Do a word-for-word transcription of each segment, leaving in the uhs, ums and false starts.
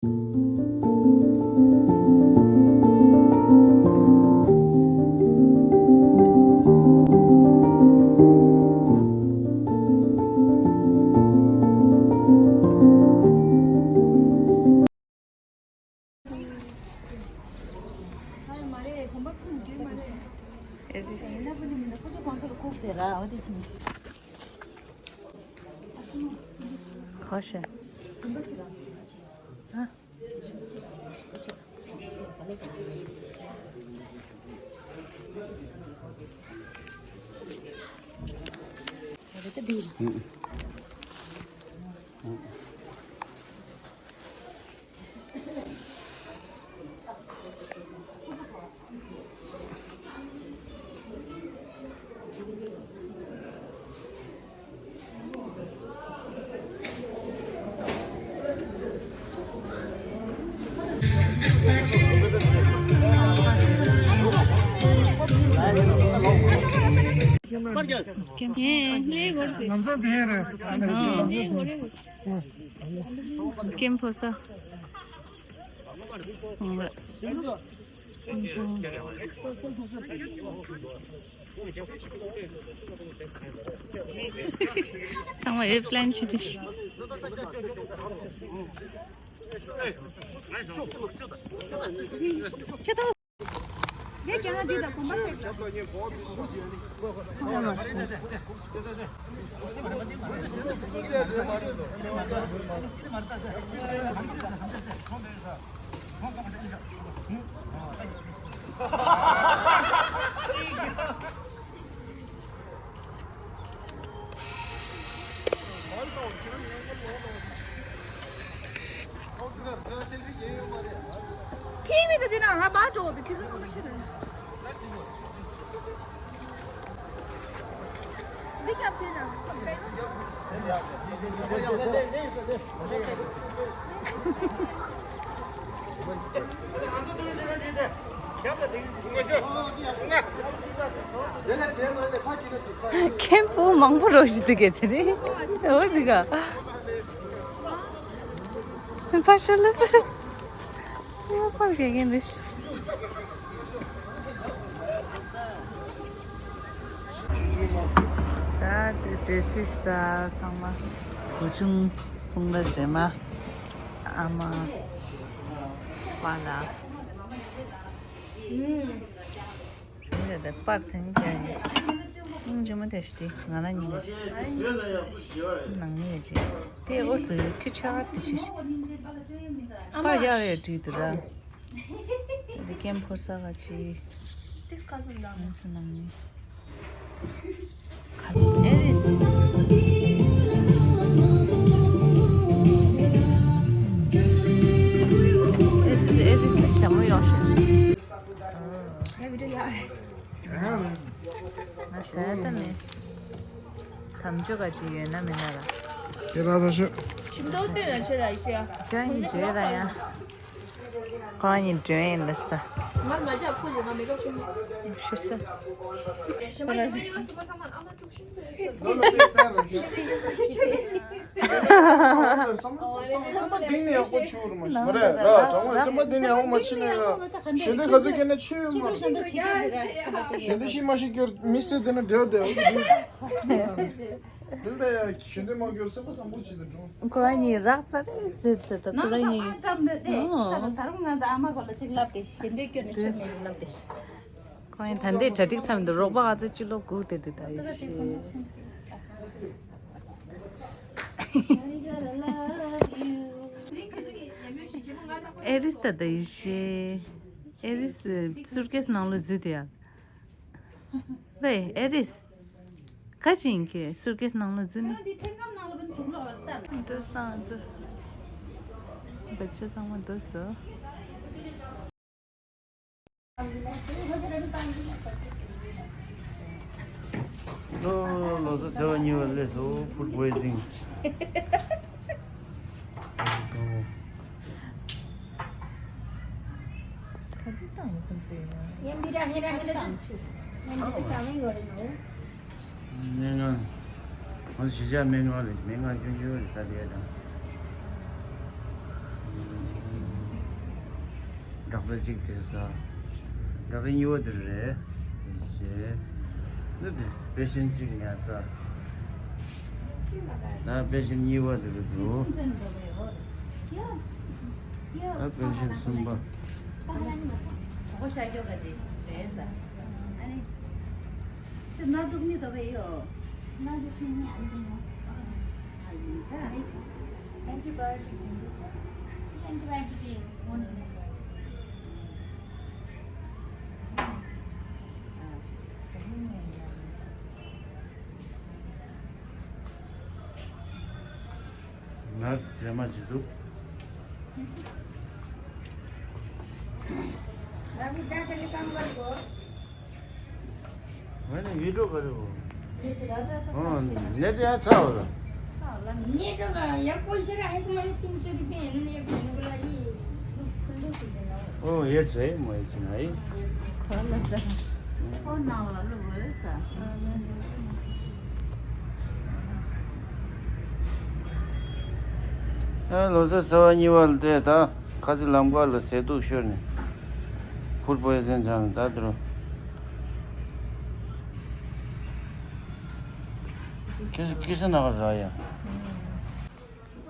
ཁོ་ཤེས། ཀེམ་ཕོ་ས། ཚང་མ་ཨེ་པི་ལེན་བྱེད་དུ་ཤི། ཁྱེད་མི་དེ་དེ་ན་ང་མ་འགྲོ་འདུག་ཁྱེད་ཚོ་ཚང་མ་ཕྱིར་ལ། འདི་ག་ཕྱིར་ལ། ཁེམ་པུ་མང་པོ་རོ་ཞིག་འདུག་གས་དེ་རེད། འོ་འདི་ག་ཕར་ཤོར་ལ་སོ། སོ་ཕར་གས་གས་འདི་ཤི། ད་དེ་ཌེ་སི་ས་ཚང་མ་བུ་ཆུང་སྲུང་བ་མཛེས་མ་ཨ་མ་པ་ལ། དེ་ལས་དེ་པར་འཐེན་རྒྱག་ཡིན། སྙིང་རྗེ་མོ་དེ་ཞིག་དེ་ང་ལ་སྙིང་རྗེ། ནང་མི་ཡོད་ཅིག་དེ་འོ་སུ་ཁྱོད་ཆ་ག་དེ་ཞིག་པར་ཡག་རེད་བྲིས་འདུག་ར། དེ་ཀེམ་ཕོ་ས་ག་ཅིག་དེ་སྐལ་བཟང་ལགས། ང་ཚོ་ནང་མི། ཨེ་རིས། ཨེ་སུ་ཨེ་རིས་ཞྭ་མོ་ཡོང་ཤོག་ཡ་བི་ཌི་ཡོ་ཡ། ང་ཟེར་ད་མེད། དམ་ཆོས་ག་ཅིག་ཡོད་ན་མེད་ན་ལ། ཁྱེད་རང་ཚོ་ཤོད། ཁྱིམ་ཐོག་སྟོད་ལ་ཆེ་ལ་ཤི་ཡ། ཁྱོད་ཡིན་བརྗོད་ད་ཡ། ཁོ་རང་གཉིས་འགྲོ་ཡིན་ལ་ས། ང་མ་འཇགས་ཁུ་ལུ་ང་མེ་ཏོག་ཆུང་མ། ཤི་ས། ཁོ་རང་ཚོ། བསམ་པ་བསམ་པ་གཏིང་ནས་ཡག་པོ་བྱུང་རུ་མ་ཤི་མ་རེད་ར། དྲང་མོ་བསམ་པ་གཏིང་ནས་ཡག་པོ་མ་བྱས་ན་ཡ། ཞལ་འདོན་ག་ཚོད་སྐྱེས་ན་ཆོས་མ་རེད། ཞལ་འདོན་ཤི་མ་ཤི་སྐྱོར་མི་སེར་དེ་ན་འབྲེལ་བ་དེ་འོ་དེ། འདི་ལྟ་ཡ་ཞལ་འདོན་མ་སྐྱོར་སེམས་པ་བཟང་པོ་བྱེད་དུ་འགྲོ། ཁོ་རང་གཉིས་རག་ཚ་རེད་ཟེར་ཏེ་ད་ཁོ་རང་གཉིས། ཨོ། ད་ད་རུང་ང་ད་ཨ་མ་གོ་ལ་ཅིག་ལབ་སྟེ་ཞལ་འདོན་སྐྱོར་ནས་ཆོས་མེད་ལབ་སྟེ། ཁོ་ཡང་ད་ལྟའི་གྲ་སྒྲིག་མཚམས་འདི་རོགས་པ་ཨ་ཙི་ཅི་ལོ་སྒུག་བསྡད་འདུག་ད་ཡེ་ཤེས། ཨེ་རིས་ད་ད་ཡེ་ཤེས། ཨེ་རིས་སུར་ཀེས་ནང་ལ་འཛུལ་དེ་ཡ། ཝེ་ཨེ་རིས། ག་ཅི་ཡིན་གྱི་སུར་ཀེས་ནང་ལ་འཛུལ་ནི། འགྲོ་སྟངས་ཨ་ཙི། བ་ཆ་ཚང་མ་འགྲོ་སོ། ལོ་ལོ་སོ་ཚེ་བ་གཉིས་པ་སླེབས་སོ། ཕུར་བོའི་ཟིང་། ག་འདྲ་བཏང་ཡོད་ཁོང་ཚོས་ཡིན་ན། ཡན་པི་ར་ཧེ་ར་ཧེ་ར་ཏང་ཆུ། ཡན་པི་ར་ཏང་ཡོད་རེད་ནོ། སྨན་ཁང་། ང་ཚོ་གཞིས་ཆགས་སྨན་ཁང་རེད། སྨན་ཁང་ཆུང་ཆུང་རེད་ད་དེ་དང་། འདྲ་པར་གཅིག་དེ་ས། འདྲ་པར་གཉིས་པ་དེ་རེད། དེ་བྱས། འདི་དེ་པེ་ཤེན་གཅིག་ཉར་ས། ད་པེ་ཤེན་གཉིས་པ་དེ་རེད་འདུག་ད་པེ་ཤེན་གསུམ་པ། ང་རྫས་མ་བྱེད་འདུག་ང་ནི་ཡུལ་གྲོགས་ག་རེ་བོ། ཨོ་ནེ་ཏི་ཡང་ཚ་བ་ལ། ཨོ་ཡེར་ཚེ་མོ་ཡེ་ཅི་ན་ཡི། ཁོ་ལ་ས། ཁོ་ནང་ལ་ལུ་བོ་ས། ཨ་ལོ་ས་ཚ་བ་གཉིས་པ་ལ་དེ་ད་ཁ་ཚི་ལམ་ཁ་ལ་ཟས་དུག་ཤོར་ནས་ཕུར་པོ་ཡེ་ཟན་ཚང་ད་དུ་རུ། ཁྱེད་ཁྱེད་ས་ན་ག་ར་ཡ།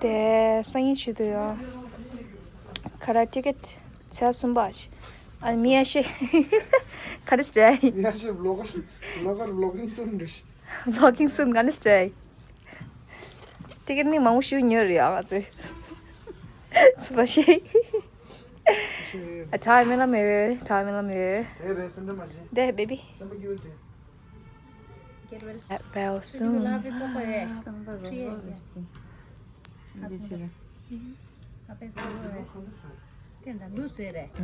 དེ་སང་ཉིན་ཆུ་དུ་ཡོ། ཁ་ར་ཏི་ཀེ་ཊི་ཚེ་གསུམ་པ་ཞིག་ཨ་མི་ཡ་ཤེ། ག་རེ་ཟེར། མི་ཡ་ཤེ་བི་ལོག་གར་བི་ལོག་གར་བི་ལོག་གིང་སུན་རེད། བི་ལོག་གིང་སུན་ག་རེ་ཟེར། ཏི་ཀེ་ཊི་ནི་མང་པོ་ཞིག་ཉོས་རེད་ཨ་ང་ཚོས། ཚུ་པ་ཤེ། ཨ་ཐའི་མེ་ལ་མེ་ཐའི་མེ་ལ་མེ། དེ་རེད་སེམས་ཁྲལ་མ་བྱེད། དེ་བེ་བི། སེམས་པ་སྐྱིད་པོ་དེ། Get well soon.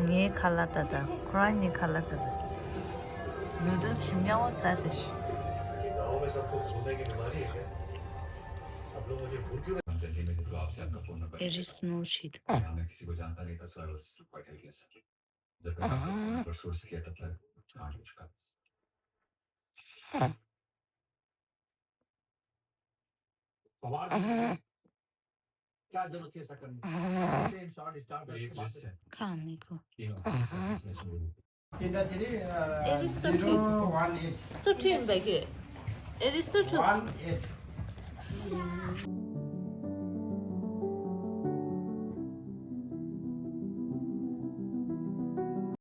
ངའི་ཁ་ལག་ད་ད་ཁོ་རང་གཉིས་ཁ་ལག་ད་ད། ནུ་ཌལ་ཞིམ་ཉམས་པོ་ཟ་དེ་ཤི། There is no shit. Aristotle. Aristotle. Aristotle.